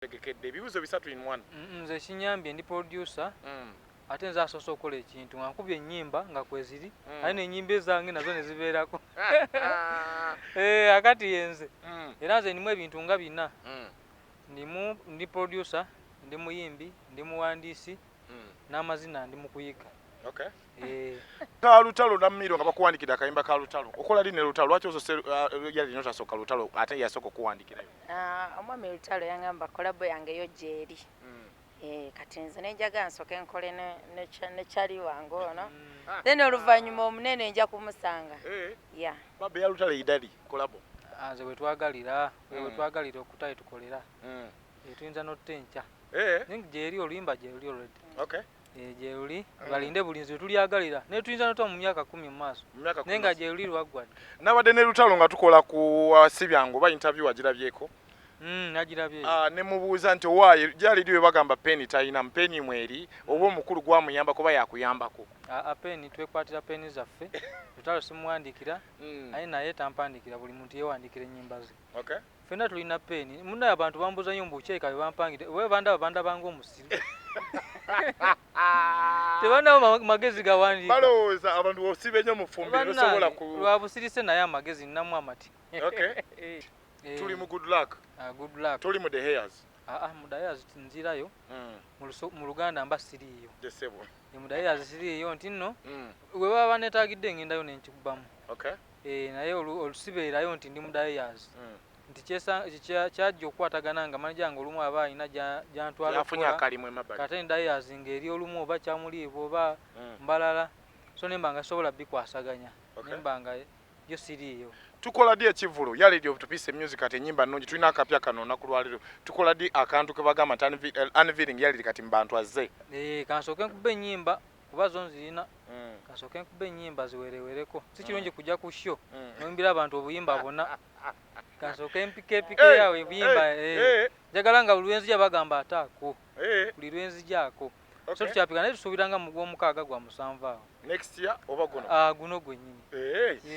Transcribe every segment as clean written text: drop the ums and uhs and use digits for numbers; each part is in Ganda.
Tegekedde ebibuuzo bisatu in one. Nze kinyambye ndi producer. Ate nze asoose okukola ekintu nga nkubye ennyimba nga kweziri, ate n'ennyimba ezange nazo ne zibeerako. Eh, akati yenze. Era nze ndimu ebintu nga bina. Ndimu ndi producer, ndi muyimbi, ndi muwandiisi, n'amazina ndi mu kuyiga. Okay. Eh. Ka Lutalo Namiro nga bakuwandikira akayimba ka Lutalo. Okola ddi ne Lutalo? Lwaki osose yali notasooka Lutalo ate yasooka okuwandikirayo? Ah, omwami Lutalo yangamba collabo yange yo gyeri. Eh, kati nze nenjagala nsooke nkole ne kyali wange ono, then oluvannyuma omunene nja kumusanga. Eh. Ya. Babe ya Lutalo idali collabo. Ah, nze bwe twagalira, bwe twagalira okutayi tukolera. Eh, tuyinza n'otta enkya. Naye gyeri oluyimba gyeruli already. Eh, gyeruli, balinde bulinzi tulyagalira naye tuyinza n'otwa mu myaka 10 mu maaso. Mu myaka Naye 10. nga gyeruli lwaggwa dda. Nabadde ne Lutalo nga tukola ku si byangu oba interview agirabyeko. Nagirabye. Ah, ne mubuuza nti owaaye gyali eri we bagamba peni talina peni mweri oba omukulu gwamuyambako oba yakuyambako. Aa, peni twekwatira peni zaffe. Lutalo simuwandiikira, aye naye tampandikira, buli muntu yeewandikira ennyimba ze. Ffenna tulina peni. Munnaye abantu bambuuza nnyo mbu kyereka bye bampangidde. Oba bandaba bandaba ng'omusiru. Tebannaba magezi gawandiika. Balowooza abantu osibe nnyo mu ffumbiro, Bannange, tosobola ku lwa busirise naye amagezi nnamu amati. Okay. Tuli mu good luck. Ah, good luck. Tuli mu the hairs. Aa, mu the hairs nzirayo. Mu Luganda mba siriiyo. Jesebo. Mu the hairs siriiyo nti nno, bwe baba banneetaagidde ngendayo ne nkikubamu. Naye olusibeerayo nti ndi mu the hairs. Nti kyajja okukwatagana nga manager wange olumu aba alina gy'antwala Yafunye okukola. akalimu emabbali. Kati the hairs ng'eri olumu oba Kyamuliibwa oba Mbalala. So ne mba nga sobola bikwasaganya. Ne mba nga yo siriiyo. Tukola ddi ekivvulu? Ya Radio Tupiise Music kati ennyimba nnungi, tulina akapya kano olunaku lwaleero. Tukola ddi akantu ke bagamba nti unveiling ya Radio kati mu bantu azze? Kansooke nkube ennyimba kuba zo nzirina. Kansooke nkube ennyimba ziwerewereko. Si kirungi kujja ku show n'oyimbira abantu obuyimba bwonna. Kansooke mpikeepike yawe ebiyimba, Njagala nga buli lwenzija bagamba ataako. Buli lwenzijako. So tukyapika naye tusuubira nga mu gw'omukaaga gwa musanvu awo. Next year oba guno? Ah, guno gwennyini.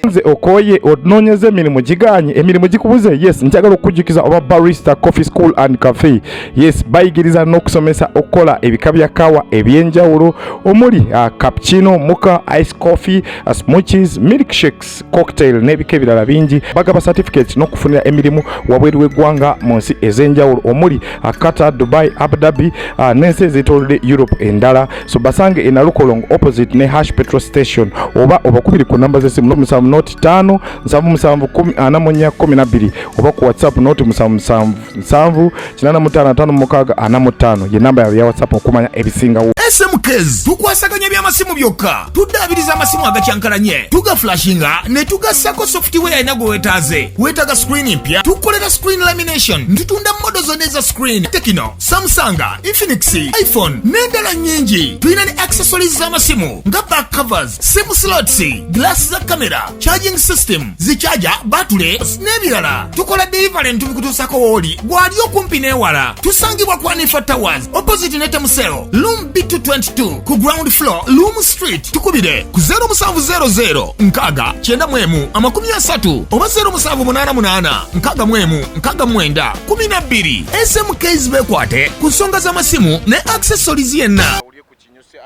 Nze okoye onoonyeza emirimu giganye, emirimu gikubuze. Yes, njagala okukujjukiza oba Barista Coffee School and Cafe. Yes, bayigiriza n'okusomesa okukola ebika bya kawa ebyenjawulo omuli cappuccino, mocha, ice coffee, smoothies, milkshakes, cocktail n'ebika ebirala bingi. Bagaba certificates n'okufunira emirimu wabweru w'eggwanga mu nsi ez'enjawulo omuli Qatar, Dubai, Abu Dhabi, n'ensi ezeetoolodde Europe endala. So basange e Nalukolongo opposite ne Hash Petrol Station oba obakubiri ku namba z'essimu 07 0 5 77 10 44 12 oba ku WhatsApp 0 77 7 85 56 45 ye namba yaabwe ya WhatsApp okumanya ebisingawo. SMKs tukwasaganya by'amasimu byokka, tuddaabiriza amasimu agakyankalanye, tugaflashinga ne tugassako software alina gwe weetaaze. Weetaaga screen mpya, tukolera screen lamination, tutunda model zonna eza screen, Tecno, Samsung, Infinix, iPhone n'endala nnyingi. Tulina ne accessories z'amasimu nga back covers, sim slots, glass za kamera, charging system, zichaja, batule n'ebirala. Tukola delivery ntubikutuusako wooli gwali okumpi n'ewala. Tusangibwa ku Anifa Towers opposite ne Temuseo, room B222 ku ground floor, Loom Street. Tukubire ku 0700 6 91 30 oba 0788 61 69 12. SMKs beekwate ku nsonga z'amasimu ne accessories yenna. Bawulire ku kinyusi,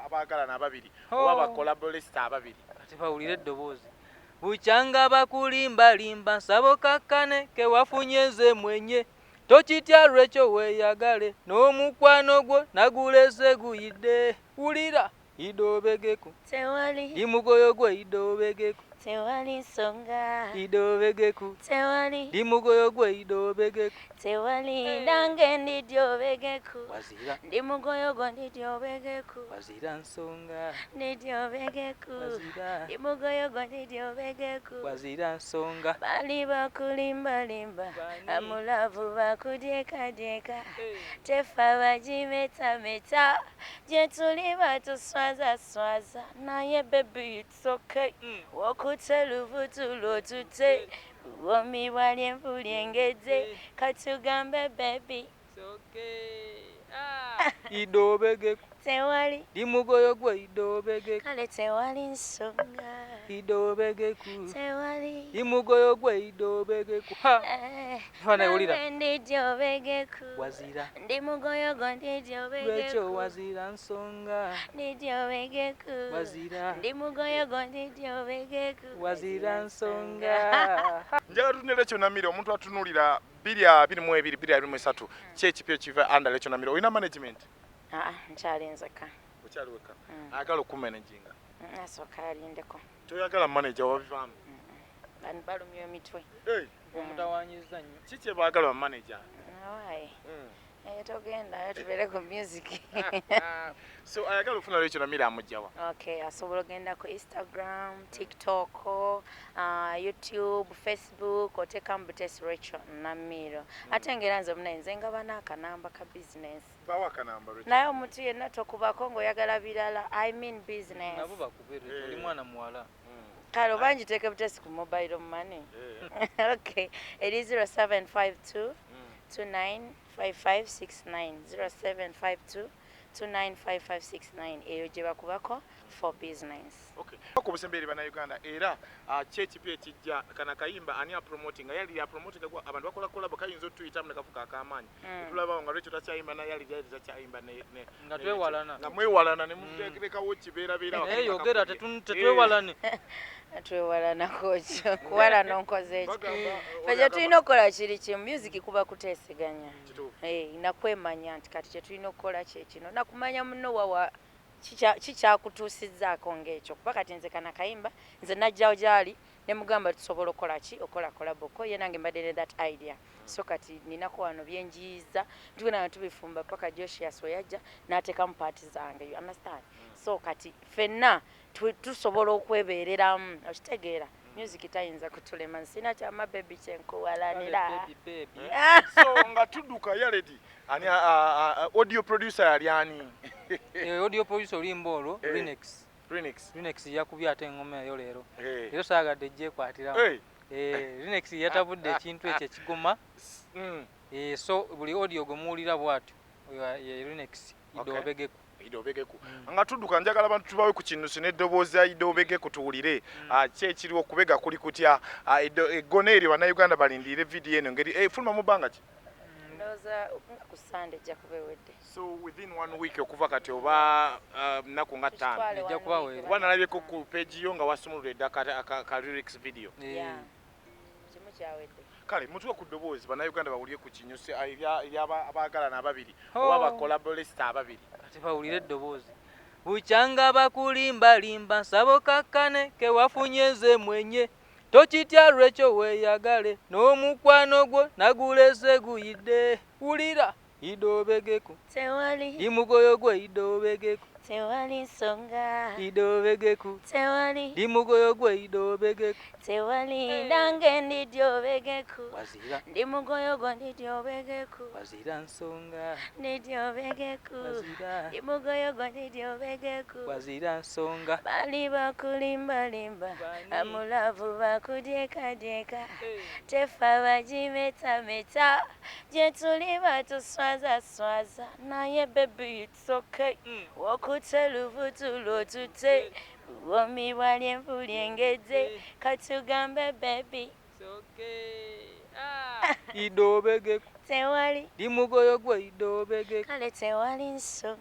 abaagala ababiri oba ba collaborista ababiri. Kati bawulire eddoboozi. Bukyanga bakulimbalimba nsabo kakkane ke wafunye nze mwenye. Tokitya lwekyo weeyagale n'omukwano gwo nagulese guyidde. Wulira idobegeko. Tewali. Ndi mugoyo gwe idobegeko. Tewali nsonga. Idobegeko. Tewali. Ndi mugoyo gwe idobegeko. Tewali nange ndidyobegeku. Wazira. Ndi mugoyo gwo ndidyobegeku. Wazira nsonga. Ndidyobegeku. Wazira. Ndi mugoyo gwo ndidyobegeku. Wazira nsonga. Bali bakulimbalimba. Bani? Amulavu bakudyekadyeka. Tefa bagimetameta. Gye tuli batuswazaswaza. Naye baby it's okay. Wokute lubutu lwotute. Buwomi bwa lyenvu lyengedde. Katugambe baby. It's okay. Ah. Idobegeko. Tewali. Ndi mugoyo gwe idobege. Kale tewali nsonga. Idobegeku. Tewali. Ndi mugoyo gwe idobegeku. Ha. Eh, Fana wulira. nange ndidyobegeku. Wazira. Ndi mugoyo gwo ndidyobegeku. Lwekyo wazira nsonga. Ndidyobegeku. Wazira. Ndi mugoyo gwo ndidyobegeku. Wazira nsonga. Njagala tutunule Rachel Namiro, omuntu atunulira 2022 2023 ki ekipya ekiva under Rachel Namiro? Olina management? Aa, nkyali nzeka. Okyali wekka? Ayagala okumanaginga? Asooka alindeko. Toyagala manager, wabivaamu? Bano balumya emitwe. Hey, Omutawanyiza nnyo. ki kye baagala ba manager? Awaaye. Eh, togenda ayo tubeere ku music. So ayagala okufuna Rachel Namiro amugjawa? Okay, asobola ogenda ku Instagram, TikTok, YouTube, Facebook, oteekamu butesi Rachel Namiro. Ate ng'era nze munaye nze ngaba n'akanamba ka business. Bawa akanamba, Rachel. Naye omuntu yenna tokubako ng'oyagala birala, I mean business. Nabo bakubere, oli mwana muwala. Kale oba ngiteeke butesi ku mobile money. Okay, eri 0752 295569, 0752 295569, eyo gye bakubako for business. Okay. Ku busembe eri bannayuganda era ki ekipya ekijja? Kana kayimba ani apromotinga? Yali apromotinga gwa abantu bakola collabo, kayinza otuyitamu ne kafuka ak'amaanyi. Tulaba nga Rachel takyayimba na yali, yali takyayimba ne Nga twewalana. Nga mwewalana ne muteekawo kibeerabeera. Naye yogera, tetwewalane. Twewalanako kyo kuwalana onkoze eki? Bagamba, Ffe kye tulina okukola kiri kimu, music kuba kuteeseganya. Kituufu. Eh, nakwemanya nti kati kye tulina okukola kye kino, nakumanya munno wawa kikyakutuusizzaako ng'ekyo, kuba kati nze kana kayimba nze najjawo gyali ne mugamba tusobola okukola ki, okola collabo ko ye nange mbadde ne that idea. So kati ninako wano byenjiyiza, tugenda nga tubifumba paka Josias we yajja n'ateekamu part zange, you understand? So kati ffenna tusobola okwebeereramu, okitegeera? Music tayinza kutulema, nsina kyama baby kyenkuwalanira. Baby, baby. So nga tudduka, Yaledi ani audio producer yali ani? Eh, audio producer oluyimba olwo Rinex. Renix. Rinex yakubye ate engoma eyo leero. Eh. Leero saagadde ejjekwatiramu. Hey. Eh, Rinex yatabudde ekintu ekyo ekigoma. Eh, so buli audio gwe muwulira bw'atyo oyo ye Rinex. Idobegeku. Idobegeku. Nga tudduka, njagala abantu tubawe ku kinusu n'eddoboozi ya Idobegeku tuwulire. Ki ekiriwo, kubega kuli kutya? Eggona eryo bannayuganda balindirire vidiyo eno ngeri fuluma mu bbanga ki? Ndowooza nga ku Sande ejja kuba ewedde. So within one week okuva kati oba nnaku nga 5? Tukitwale Ejja one kuba week, weeri. Kuba nalabyeko ku page yo nga wasumulula edda ka lyrics video. Eh, Yeah. Kimu kyawedde. Kale mutuwe ku ddoboozi bannayuganda bawulire ku kinyusi ery'abaagalana ababiri Oh. oba abacollaborista ababiri. Kati bawulire eddoboozi. Bukyanga bakulimbalimba, nsaba okakkane kewafunye nze mwenye, tokitya lwekyo, weeyagale n'omukwano gwo nagulese guyidde. Wulira idobegeko. Tewali. Ndi mugoyo gwe idobegeko. Tewali nsonga. Idobegeku. Tewali. Ndi mugoyo gwe idobegeko. Tewali, nange ndidyobegeku. Wazira. Ndi mugoyo gwo ndidyobegeku. Wazira nsonga. Ndidyobegeku. Wazira. Ndi mugoyo gwo ndidyobegeku. Wazira nsonga. Bali bakulimbalimba. Bani? Amulavu bakudyekadyeka, tefa bagimetameta, gye tuli batuswazaswaza, naye baby it's okay. Wokute lubutu lwotute, buwomi bwa lyenvu lyengedde, katugambe baby. It's okay. Ah. Idobegeku. Tewali. Ndi mugoyo gwe idobegeko. Kale tewali nsonga.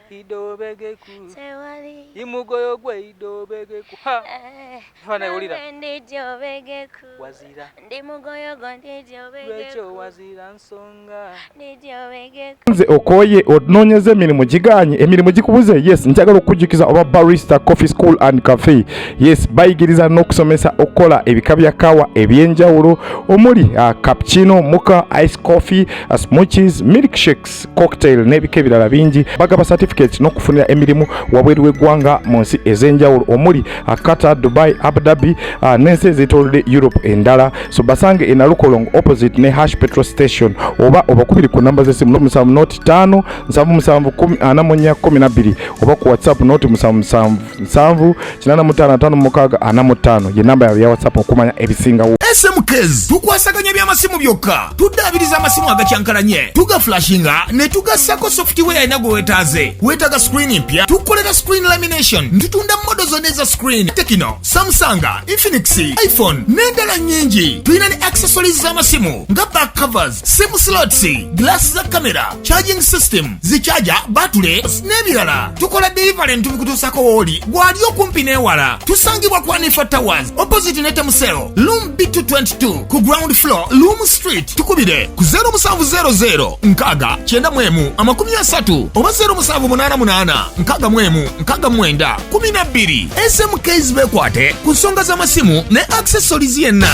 Idobegeku. Tewali. Ndi mugoyo gwe idobegeku. Ha. Eh, Fana wulira. nange ndidyobegeku. Wazira. Ndi mugoyo gwo Lwekyo ndidyobegeku. wazira nsonga. Ndidyobegeku. Nze okoye, onoonyeza emirimu giganye, emirimu gikubuze? Yes, njagala okukujjukiza oba Barista Coffee School and Cafe. Yes, bayigiriza n'okusomesa okukola ebika bya kawa ebyenjawulo omuli cappuccino, mocha, ice coffee, smoothies, milkshakes, cocktail n'ebika ebirala bingi. Bagaba certificates n'okufunira emirimu wabweru w'eggwanga mu nsi ez'enjawulo omuli Qatar, Dubai, Abu Dhabi n'ensi ezeetoolodde Europe endala. So basange e Nalukolongo opposite ne Hash petrol station, oba obakubiri ku namba z'essimu 07 nought 5 77 10 44 12, oba ku WhatsApp nought 7 7 7 85 56 45 ye namba yaabwe ya WhatsApp okumanya ebisingawo. SMKs tukwasaganya ebyamasimu. by'amasimu byokka. Tuddaabiriza amasimu agakyankalanye, tugaflashinga ne tugassako software ena gwe weetaaze. Weetaaga screen mpya, tukolera screen lamination. Tutunda model zonna eza screen: Tecno, Samsung, Infinix, iPhone n'endala nnyingi. Tulina ne accessories z'amasimu nga back covers, sim slots, glass za kamera, charging system, zi charger, batule n'ebirala. Tukola delivery, ntubikutuusako wooli gwali okumpi n'ewala. Tusangibwa ku Anifa Towers, opposite Netemuseo, room B222, ku ground floor, Loom Street. Tukubire ku 0700 6 91 30 oba 0788 61 69 12. SMKs, bekwate ku nsonga z'amasimu ne accessories yenna.